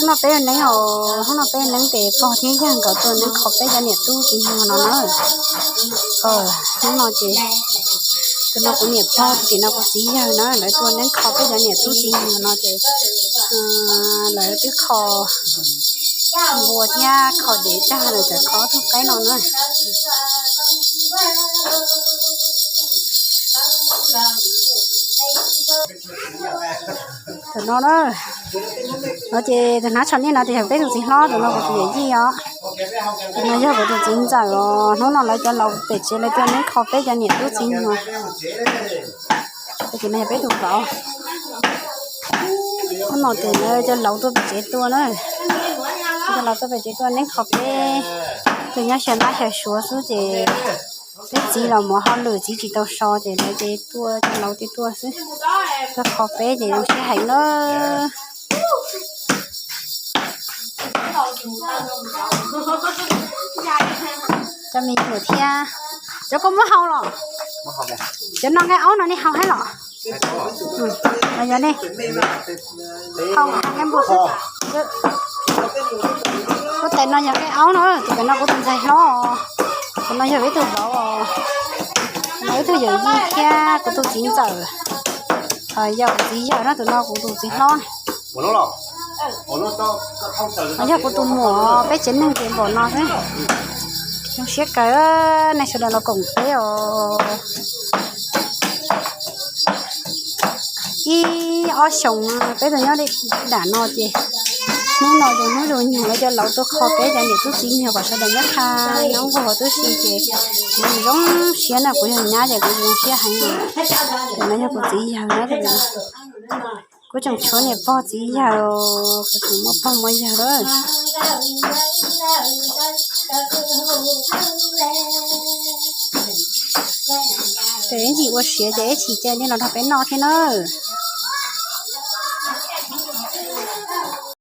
Hnub no peb neeb os, hnub no peb neeb ces pog thiab yawg nkawd tuaj neeb kho peb cov niam tub txiv nyuag no na. Hnub no ces tus no kuv niam pog, tim no kuv txiv yawg na, lawv tuaj neeb kho peb cov niam tub txiv nyuag no ces lawv twb kho npua thiab kho dev tag lawm, tseem kho ob tug qaib no na. Tus no na, no ces tus hnav tsho niaj no ces yog peb tus txiv hlob, tus no kuv tus yawm yij os. Tus no yog kuv tus txiv ntxawm os. Hnub no lawv cov laus pem tsev lawv tuaj neeb kho peb cov niam tub txiv nyuag. Tus no yog peb tus vauv. Hnub no ces lawv cov laus tuaj pem tsev tuaj na, cov laus tuaj pem tsev tuaj neeb kho peb, tus nyob xyaw ntab xyaw suav xwb ces peb txiv los mus hauj lwm txiv tsis tau so ces lawv ces tuaj, cov laus ces tuaj xwb, tuaj kho peb ces zoo siab heev na. Cov me nyuam thiab, cov koj muab hau los, cov no nqaij aub no nej hau hab los? Yog ne, hau nqaij npua. Kuv tais no yog nqaij aub no, tus pem no kuv tus ntxhais hlob, tus no yog ib tug vauv, no ib tug yawm yij thiab kuv tus txiv ntxawm, yog kuv txiv yawg no, tus no kuv tus txiv hlob. No yog kuv tus muam, peb tsev neeg ces npaum no xwb. Zoo siab kawg, nej sawv daws los koom peb os. Ib ob xyoos peb tau nyob dam no ces hnub no zoo hnub zoo nyoog lawv cov laus tuaj kho peb cov niam tub txiv nyuag kom sawv daws nyob qha nyob nquag huv tib si ces kuv zoo siab na, kuv yog nyab ces kuv zoo siab heev. Tus no yog kuv txiv yawg na, kuv tseem tshuav niam pog txiv yawg, kuv tseem muaj pog muaj yawg lawm. Ces ib ntsis ua siav ces ib chim cia nej los nrog peb noj thiab nawb.